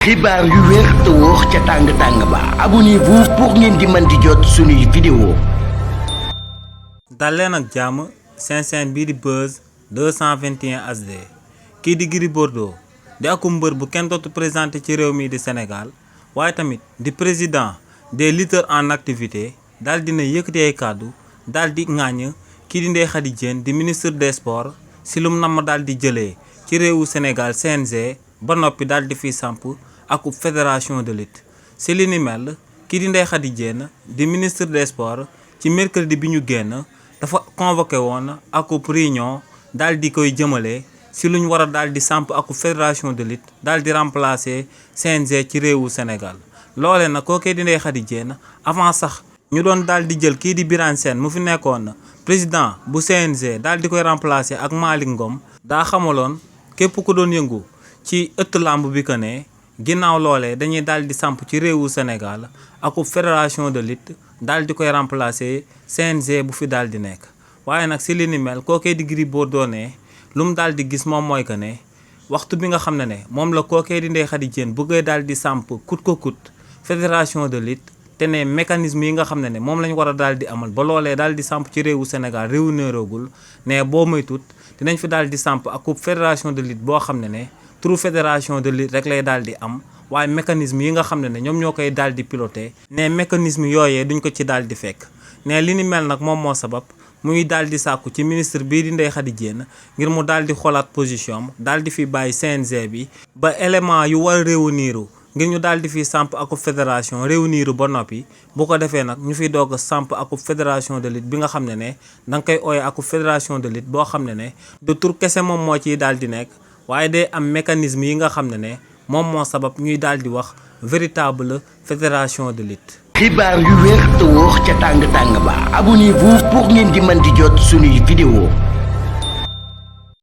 xibaar yu wér te wóor ca tàng ba abonnez-vous pour ngeen di mën di jot suñuy vidéo. dal leen ak jàmm seen chaîne bii di Buzz 221 HD kii di Gris Bordeaux di akum mbër bu kenn dootu présenté ci réew mi di Sénégal waaye tamit di président des lutteurs en activité daal dina yëkkati ay kàddu daal di ŋàññ kii di Ndeye Khady Diène di ministre des sports si lum namm daal di jëlee ci réewu Sénégal CNG ba noppi daal di fi samp ak fédération de lutte si li ni mel kii di Ndeye Khady Diène di ministre des sports ci mercredi bi ñu génn dafa convoqué woon ak réunion daal di koy jëmale si luñ war a daal di samp ak fédération de lutte daal di remplacer CNG ci réewu Sénégal loole nag kookee di Ndeye Khady Diène avant sax ñu doon daal di jël kii di Birane Sène mu fi nekkoon président bu CNG daal di koy remplacer ak Malick Ngom daa xamaloon képp ku doon yëngu ci ëtt làmb bi que ne ginnaaw loolee dañuy daal di samp ci réewu Sénégal ak fédération de lutte daal di koy remplacer CNG bu fi daal di nekk waaye nag si li ni mel kookee di Gris Bordeaux ne lu mu daal di gis moom mooy que ne waxtu bi nga xam ne moom la kookee di Ndeye Khady Diène bëggee daal di samp coûte que coûte fédération de lutte te ne mécanisme yi nga xam ne moom lañ war a daal di amal ba loolee daal di samp ci réewu Sénégal réewu néeroogul ne boo moytut dinañ fi daal di samp ak fédération de lutte boo xam ne turu fédération de lutte rek lay daal di am waaye mécanisme yi nga xam ne ñoom ñoo koy daal di piloté ne mécanisme yooyee duñ ko ci daal di fekk ne li ni mel nag moom moo sabab muy daal di sàkku ci ministre bii di Ndeye Khady Diène ngir mu daal di xoolaat position am daal di fi bàyyi CNG bi ba élément yu war a réunir ngir ñu daal di fi samp ak fédération réunir ba noppi bu ko defee nag ñu fiy doog a samp ak fédération de lutte bi nga xam ne da nga koy ooye ak fédération de lutte boo xam ne de tur kese moom moo ciy daal di nekk waaye day am mécanisme yi nga xam ne moom moo sabab ñuy daal di wax véritable fédération de lutte. xibaar yu wér te wóor ca tàng ba abonnez-vous pour ngeen di mën di jot suñuy vidéo.